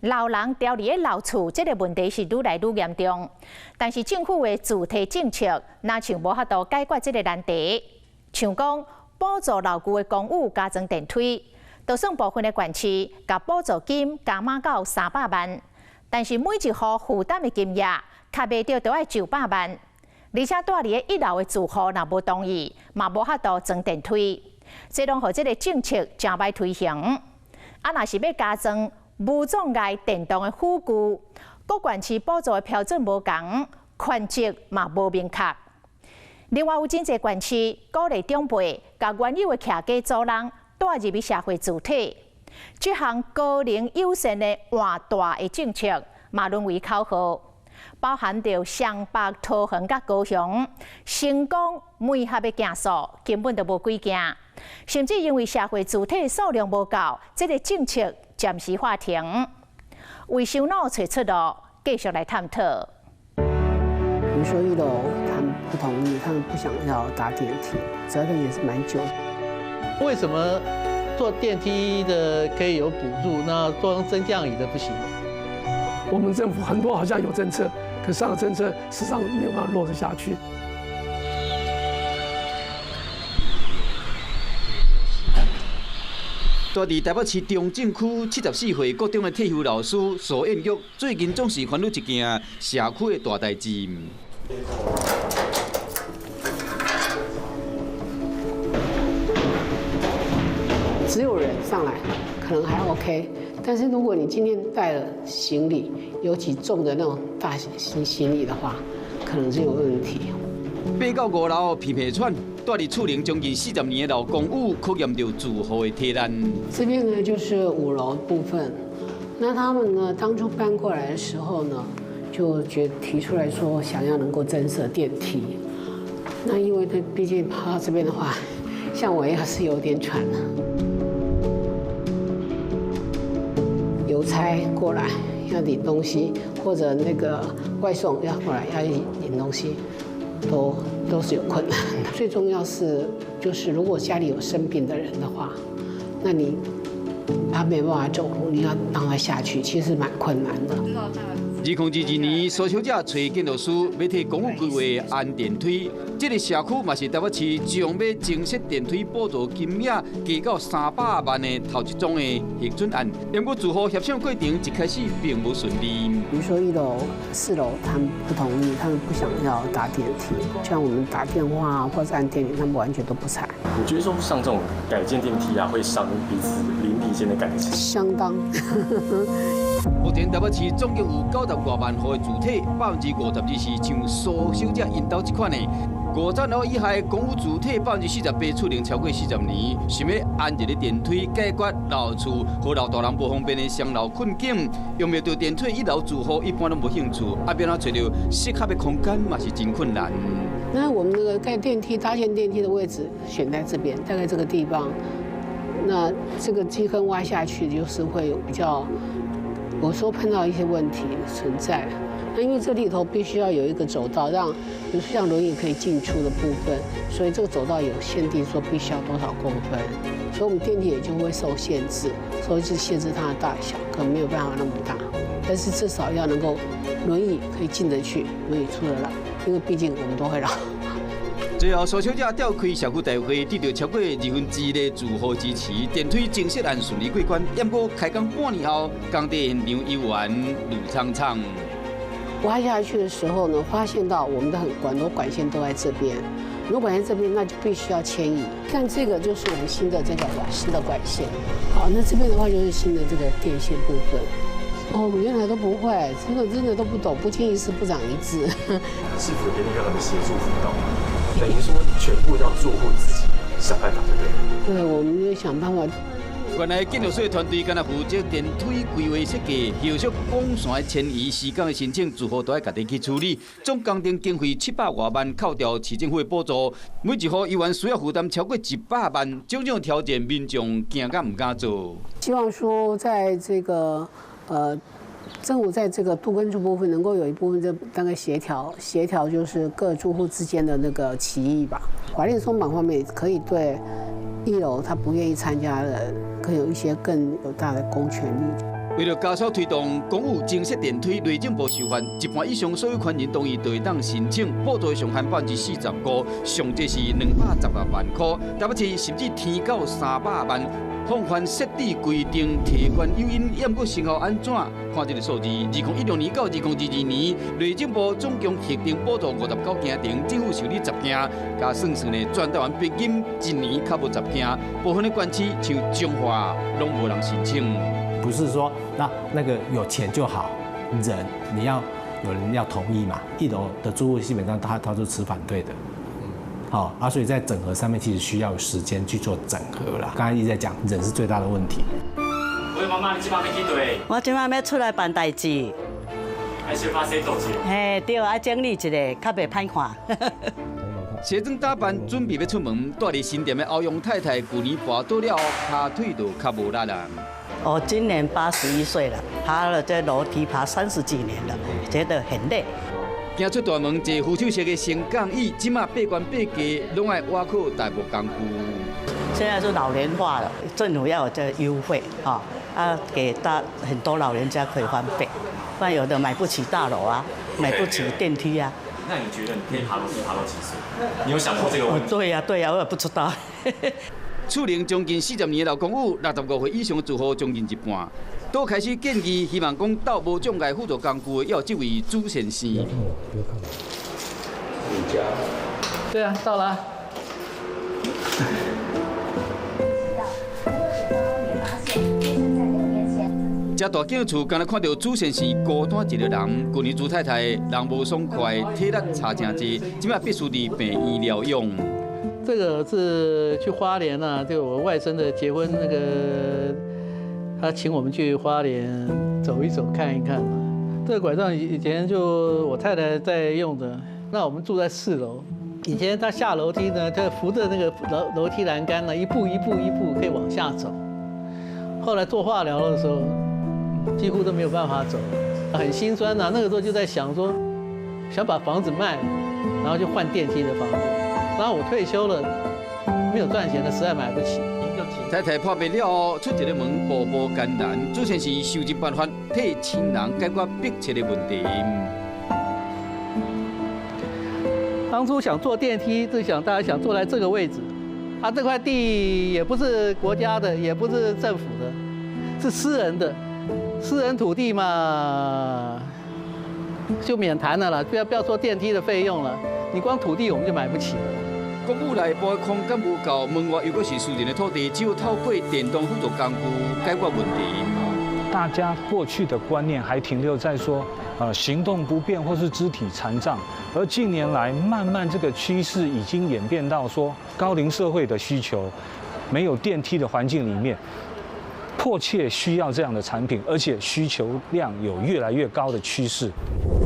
老人牢佇咧老厝，這个问题是愈来愈严重。但是政府的助梯政策，若像无法度解决这个难题。像讲补助老旧的公寓加装电梯，就算部分的县市共补助金加码到300万，但是每一户负担的金额，较袂著都爱900万。而且住佇咧一楼的住户若无同意，嘛无法度装电梯，这拢予这个政策诚歹推行。啊，若是欲加装无障碍电动的辅具，各县市补助的标准无仝，权责嘛无明确。另外有真济县市鼓励长辈共原有的徛家祖人带入去社会主体，这项高龄友善的换代的政策嘛沦为口号，包含著双北、桃园佮高雄，成功媒合的件数根本就无几件，甚至因为社会主体数量无够，这个政策暂时喊停。为首脑揣出路，继续来探讨。比如说一楼他们不同意，他们不想要搭电梯，折腾也是蛮久。为什么坐电梯的可以有补助，那坐升降椅的不行？我们政府很多好像有政策，可上的政策实际上没有办法落实下去。住伫台北市中正区74岁国中的退休老师苏燕玉，最近总是烦恼一件社区的大代志。只有人上来，可能还 OK。但是如果你今天带了行李，尤其重的那种大型行李的话，可能就有问题。爬到五楼皮皮喘，住伫厝龄将近40年的老公寓，考验著住户的体力。这边呢就是五楼部分，那他们呢当初搬过来的时候呢，就觉提出来说想要能够增设电梯。那因为他毕竟跑到这边的话，像我也是有点喘了。邮差过来要领东西，或者那个外送要过来要领东西，都是有困难的。最重要是，就是如果家里有生病的人的话，那你他没办法走路，你要让他下去，其实蛮困难的。2022年，苏小姐揣建筑师欲替公寓规划安电梯，这个社区嘛是台北市将欲增设电梯补助金额加到300万的头一宗的核准案。不过住户协商过程一开始并无顺利。比如说一楼、四楼，他们不同意，他们不想要搭电梯，像我们打电话或者按电铃，他们完全都不睬。你觉得说像这种改建电梯啊，会伤彼此邻里间的感情？相当。目前台北市总共有90外万户的住体，52%是像苏小姐𪜶兜这款的。五层楼以下的公寓住体48%厝龄超过40年，想欲安一个电梯解决老厝予老大人无方便的双老困境，用袂著电梯一楼住户一般拢无兴趣，啊，欲按怎揣著适合的空间嘛是真困难。那我们那个盖电梯、搭建电梯的位置选在这边，大概这个地方，那这个基坑挖下去就是会比较。我说碰到一些问题存在，那因为这里头必须要有一个走道，让比如说像轮椅可以进出的部分，所以这个走道有限定说必须要多少公分，所以我们电梯也就会受限制，所以是限制它的大小，可能没有办法那么大，但是至少要能够轮椅可以进得去，轮椅出得来，因为毕竟我们都会老。最后，苏小姐召开社区大会，得到超过1/2的住户支持，电梯增设案顺利过关。不过开工半年后，工地现场犹原绿苍苍。挖下去的时候呢，发现到我们的很多管线都在这边，如果管线这边，那就必须要迁移。看这个就是我们新的这个瓦斯的管线，好，那这边的话就是新的这个电线部分。哦，我们原来都不会，真的真的都不懂，不经一事不长一智。市府给你任何的协助辅导吗？等于说全部要住户自己想办法，对不对？对，我们就想办法。原来建筑师团队干焦负责电梯规划设计，后续管线的迁移、施工的申请，住户都爱家己去处理。总工程经费700外万，扣掉市政府的补助，每一户犹原需要负担超过100万，种种挑战，民众惊甲毋敢做。希望说，在这个政府在这个都更住部分能够有一部分就大概协调协调，就是各住户之间的那个歧义吧。法令松绑方面可以对一楼他不愿意参加的，可以有一些更有大的公权力。為了加速推動公寓增設電梯，內政部授權一半以上所有權人同意，就會當申請補助上限45%，上濟是216萬塊，台北市甚至提到300萬。放寬設置規定，提懸誘因，抑毋過成效按怎？看這个數字，2016年到2022年，內政部總共核定補助59間庭，政府受理10件，加算算呢，全台灣平均一年較無10件，部分的縣市像彰化，攏無人申請。不是說那個有錢就好，人你要有人要同意嘛。一樓的住戶基本上他都持反對的，好啊，所以在整合上面其實需要時間去做整合啦。剛才一直在講，人是最大的問題。喂，媽媽，你這擺欲去佗？我這擺欲出來辦代誌。愛小可洗桌子。嘿，對，愛整理一下，較袂歹看。卸妝打扮，準備欲出門，蹛佇新店的歐陽太太，舊年跋倒了後，跤腿就較無力啦。我今年81歲了，爬了這樓梯爬30幾年了，覺得很累。行出大門，坐扶手式的升降椅，這馬爬懸爬低，攏愛倚靠代步工具。現在是老年化了，政府要有這個優惠，哈啊，給大很多老人家可以方便，不然有的買不起大樓啊，買不起電梯啊。那你覺得你可以爬樓梯爬到幾歲？你有想過這個問題？對呀對呀，我也不知道。厝齡將近40年的老公寓，65歲以上的住戶將近一半，都開始建議，希望講鬥無障礙輔助工具，要這位朱先生。對啊，到了。這大間厝，敢若看著朱先生孤單一个人。舊年朱太太人無爽快，體力差誠濟，這馬必須佇病院療養。這個是去花蓮啊，就我外甥的結婚，那個他請我們去花蓮走一走，看一看。這個拐杖以前就我太太在用的，那我們住在4樓，以前他下樓梯呢，他扶着那個樓梯欄杆呢，一步一步一步可以往下走。後來做化療的時候，幾乎都沒有辦法走，很心酸吶。那個時候就在想說，想把房子賣了，然後就換電梯的房子。然後我退休了，沒有賺錢的，實在買不起。太太破病了後，出一个門，步步艱難。朱先生想盡辦法替親人解決迫切的問題。當初想坐電梯，就想大家想坐在這個位置，啊，這塊地也不是國家的，也不是政府的，是私人的，私人土地嘛，就免談了啦，不要說電梯的費用了，你光土地我們就買不起了。公寓內部的空間無夠，門外又閣是私人的土地，只有透過電動輔助工具解決問題。大家過去的觀念還停留在說，行動不便或是肢體殘障，而近年來慢慢這個趨勢已經演變到說，高齡社會的需求，沒有電梯的環境裡面，迫切需要這樣的產品，而且需求量有越來越高的趨勢。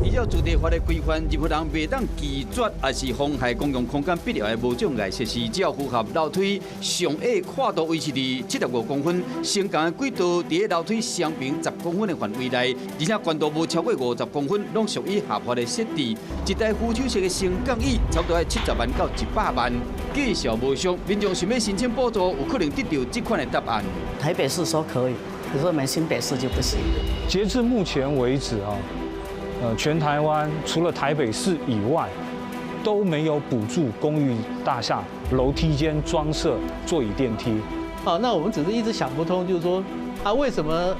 依照住宅法的規範，任何人袂當拒絕，抑是妨害公共空間必要的無障礙設施，只要符合樓梯上下跨度維持佇75公分，升降的軌道佇咧樓梯雙平10公分的範圍內，而且懸度無超過50公分，攏屬於合法的設置。一台扶手式的升降椅，差不多愛70萬到100萬，價數無俗，民眾想欲申請補助，有可能得著這款的答案。台北市說可以，可是我們新北市就不行。截至目前為止啊，全台灣除了台北市以外，都沒有補助公寓大廈樓梯間裝設座椅電梯。好，那我們只是一直想不通，就是說，啊，為什麼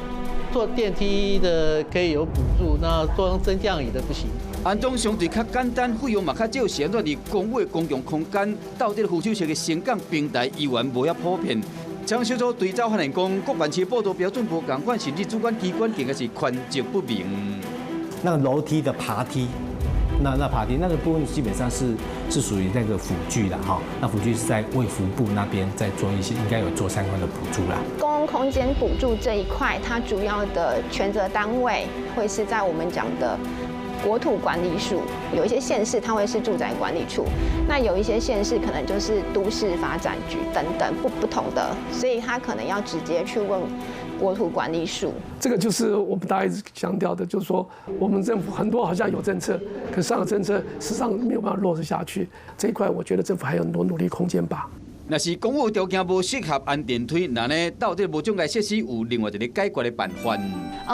坐電梯的可以有補助，那裝升降椅的不行？安裝相對較簡單，費用嘛較少，是按怎佇公寓的公共空間，鬥這个扶手式的升降平台，依然無遐普遍。張小組對照發現講，各縣市補助標準無仝款，甚至主管機關更加是權責不明。那個樓梯的爬梯，那爬梯那個部分基本上是屬於那個輔具的哈。那輔具是在衛福部那邊在做一些，應該有做相關的補助啦。公共空間補助這一塊，它主要的權責單位會是在我們講的國土管理署，有一些縣市它會是住宅管理處，那有一些縣市可能就是都市發展局等等不同的，所以他可能要直接去問國土管理署。這個就是我們大家一直強調的，就是說我們政府很多好像有政策，可上的政策實際上沒有辦法落實下去。這一塊我覺得政府還有很多努力空間吧。若是公寓條件無適合安電梯，那呢到底無障礙設施有另外一個解決的辦法。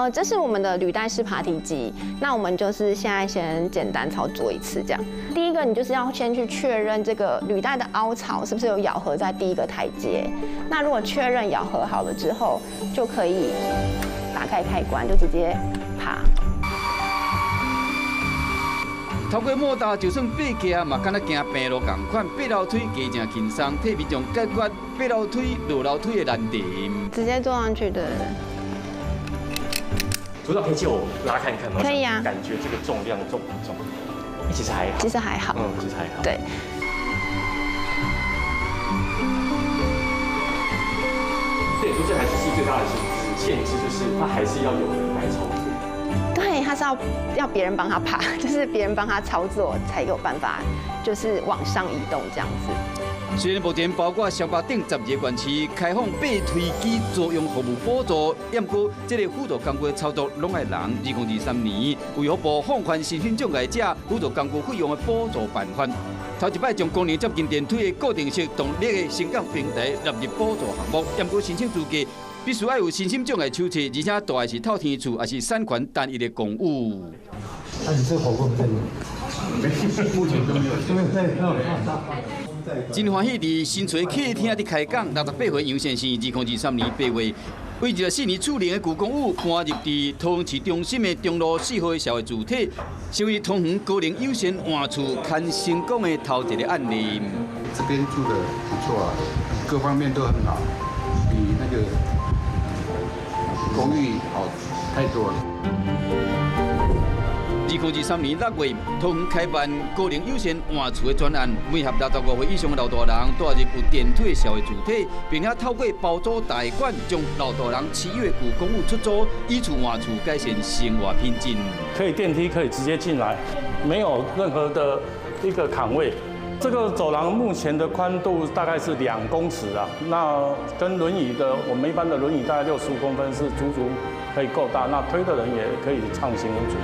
這是我們的履帶式爬梯機，那我們就是現在先簡單操作一次，這樣。第一個，你就是要先去確認這個履帶的凹槽是不是有咬合在第一個台階。那如果確認咬合好了之後，就可以打開開關，就直接爬。透過莫大，就算爬起嘛，敢若行平路仝款，爬樓梯加誠輕鬆，替民眾解決爬樓梯、落樓梯的難題。直接坐上去的。組長可以借我拉看看嗎？可以啊。感覺這個重量重不重？其實還好。其實還好。嗯，其實還好。對。對，說這台機器最大的限制就是它還是要有人來操作。對，他是要別人幫他爬，就是別人幫他操作才有辦法，就是往上移動這樣子。雖然目前包括雙北等12個縣市開放爬梯機租用服務補助，不過這個輔助工具操作攏愛人。2023年，衛福部放寬身心障礙者輔助工具費用的補助辦法，頭一擺將功能接近電梯的固定式動力的升降平台納入補助項目，不過申請資格必須愛有身心障礙手冊，而且住的是透天厝，抑是產權單一的公寓。那你這火鍋沒在用？目前都沒有，真歡喜佇新厝客廳佇開講，68歲楊先生，2023年8月，為24年厝齡的舊公寓搬入佇桃園市中心的中路4號社會住宅，成為桃園高齡優先換厝較成功的頭一個案例。這邊住得不錯啊，各方面都很好，比那個公寓好太多了。2023年6月，桃園開辦高齡優先換厝的專案，每合65歲以上的老大人住入有電梯的社會住宅，並且透過包租代管，將老大人持有的舊公寓出租，以厝換厝，改善生活品質。可以電梯可以直接進來，沒有任何的一個坎位。這個走廊目前的寬度大概是2公尺啊，那跟輪椅的我們一般的輪椅大概65公分是足足可以夠大，那推的人也可以暢行無阻。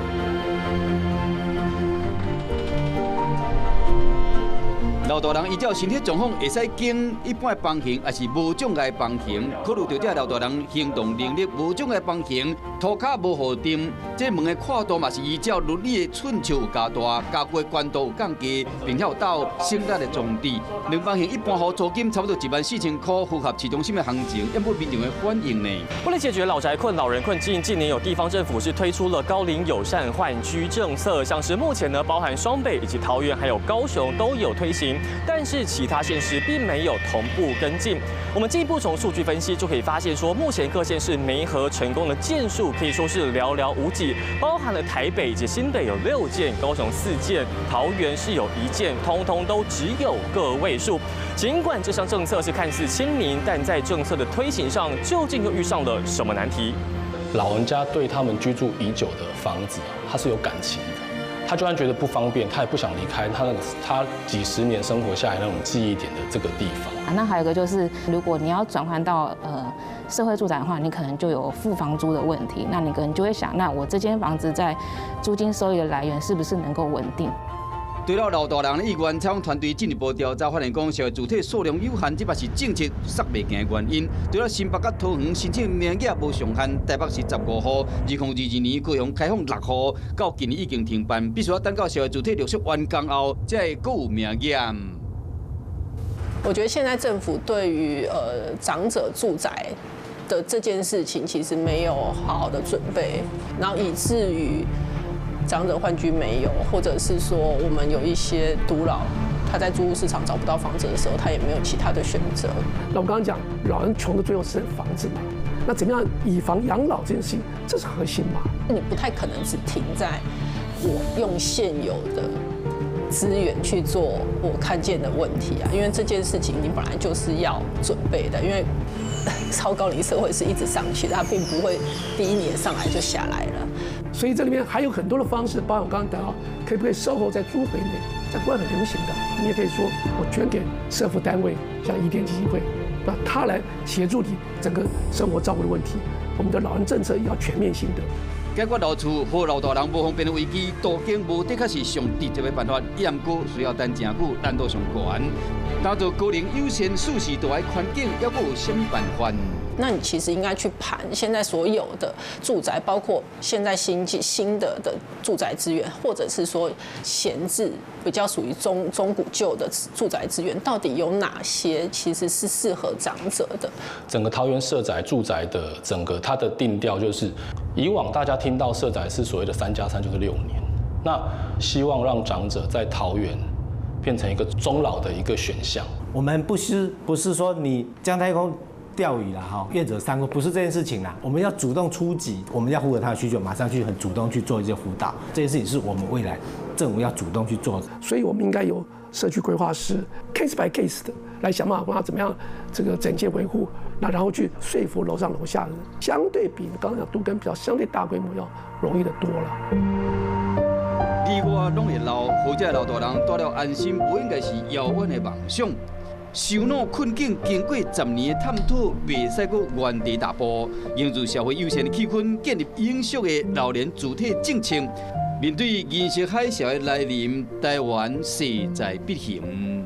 老大人依照身體狀況，會使經一般的房型，抑是無障礙房型。考慮到這老大人行動能力無障礙房型，塗跤無護墊，這門的闊度嘛是依照輪椅的寸尺有加大，家具的懸度有降低，並且有鬥省力的裝置。兩房型一般戶租金差不多14000塊，符合市中心的行情，毋過民眾的反應呢？為了解決老宅困、老人困，近年有地方政府是推出了高齡友善換居政策，像是目前呢，包含雙北以及桃園還有高雄都有推行。但是其他縣市並沒有同步跟進。我們進一步從數據分析就可以發現，說目前各縣市媒合成功的件數可以說是寥寥無幾，包含了台北以及新北有6件，高雄4件，桃園是有1件，通通都只有個位數。儘管這項政策是看似親民，但在政策的推行上，究竟又遇上了什麼難題？老人家對他們居住已久的房子，他是有感情的。他就算覺得不方便，他也不想離開他那個他幾十年生活下來那種記憶點的這個地方。啊，那還有一個就是，如果你要轉換到社會住宅的話，你可能就有付房租的問題。那你可能就會想，那我這間房子在租金收益的來源是不是能夠穩定？除了老大人的意願，採訪團隊進一步調查，發現講社會住宅數量有限，這嘛是政策煞袂行的原因。除了新北佮桃園申請名額無上限，台北市15戶，2022年高雄開放6戶，到今年已經停辦，必須要等到社會住宅陸續完工後，才會閣有名額。我覺得現在政府對於長者住宅的這件事情，其實沒有好好的準備，然後以至於長者換居沒有，或者是說我們有一些獨老，他在租屋市場找不到房子的時候，他也沒有其他的選擇。那我剛剛講，老人窮的最後是房子嘛，那怎麼樣以房養老這件事情，這是核心嘛？你不太可能只停在我用現有的資源去做我看見的問題啊，因為這件事情你本來就是要準備的，因為超高齡社會是一直上去的，它並不會第一年上來就下來了。所以這裡面還有很多的方式，包括我剛剛講到，可不可以售後再租回來，在國外很流行的，你也可以說我捐給社福單位，像伊甸基金會，那他來協助你整個生活照顧的問題。我們的老人政策要全面性的。解決老厝予老大人無方便的危機，都更無的確是上直接的辦法，抑毋過需要等誠久，難度上懸。打造高齡友善舒適住的環境，猶閣有啥物辦法？那你其實應該去盤現在所有的住宅，包括現在新進新的住宅資源，或者是說閒置比較屬於中古舊的住宅資源，到底有哪些其實是適合長者的？整個桃園社宅住宅的整個它的定調就是，以往大家聽到社宅是所謂的3加3，就是6年，那希望讓長者在桃園變成一個終老的一個選項。我們不是說你姜太公釣魚啦，哈，願者上鈎，不是這件事情啦。我們要主動出擊，我們要符合他的需求，馬上去很主動去做一些輔導。這件事情是我們未來政府要主動去做的。所以，我們應該有社區規劃師，case by case 的來想辦法，怎麼樣這個整建維護，那然後去說服樓上樓下的人，相對比剛剛講都更比較相對大規模要容易得多了。你我攏會老，予這老大人蹛了安心，無應該是遙遠的夢想。首腦困境經過10年的探討，袂使閣原地踏步，營造社會友善的氣氛，建立永續的老年住宅政策。面對銀色海嘯的來臨，台灣勢在必行。